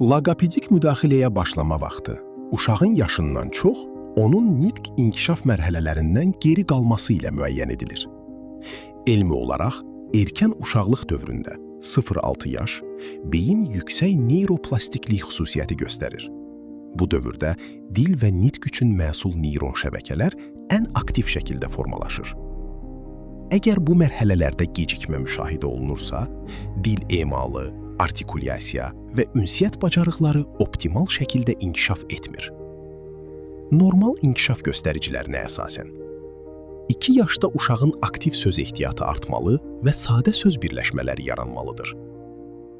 Loqopedik müdaxiləyə başlama vaxtı uşağın yaşından çox onun nitq inkişaf mərhələlərindən geri qalması ilə müəyyən edilir. Elmi olaraq erkən uşaqlıq dövründə 0-6 yaş beyin yüksək neyroplastiklik xüsusiyyəti göstərir. Bu dövrdə dil və nitq üçün məsul neyron şəbəkələr ən aktiv şəkildə formalaşır. Əgər bu mərhələlərdə gecikmə müşahidə olunursa, dil emalı, artikulyasiya və ünsiyyət bacarıqları optimal şəkildə inkişaf etmir. Normal inkişaf göstəricilərinə əsasən 2 yaşda uşağın aktiv söz ehtiyatı artmalı və sadə söz birləşmələri yaranmalıdır.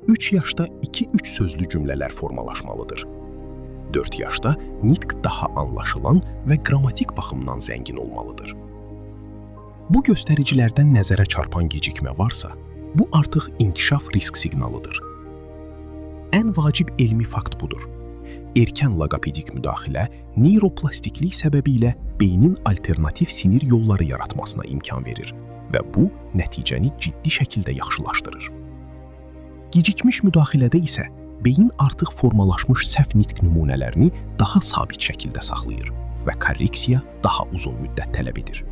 3 yaşda 2-3 sözlü cümlələr formalaşmalıdır. 4 yaşda nitq daha anlaşılan və qrammatik baxımdan zəngin olmalıdır. Bu göstəricilərdən nəzərə çarpan gecikmə varsa, bu artıq inkişaf risk siqnalıdır. Ən vacib elmi fakt budur. Erkən loqopedik müdaxilə neyroplastiklik səbəbilə beynin alternativ sinir yolları yaratmasına imkan verir və bu nəticəni ciddi şəkildə yaxşılaşdırır. Gecikmiş müdaxilədə isə beyin artıq formalaşmış səhv nitq nümunələrini daha sabit şəkildə saxlayır və korreksiya daha uzun müddət tələb edir.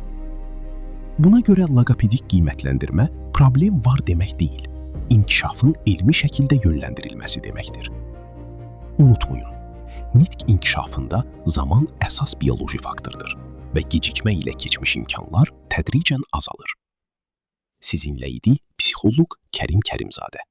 Buna görə loqopedik qiymətləndirmə problem var demək deyil, inkişafın elmi şəkildə yönləndirilməsi deməkdir. Unutmayın, nitq inkişafında zaman əsas bioloji faktordur və gecikmə ilə keçmiş imkanlar tədricən azalır. Sizinlə idi psixoloq Kərim Kərimzadə.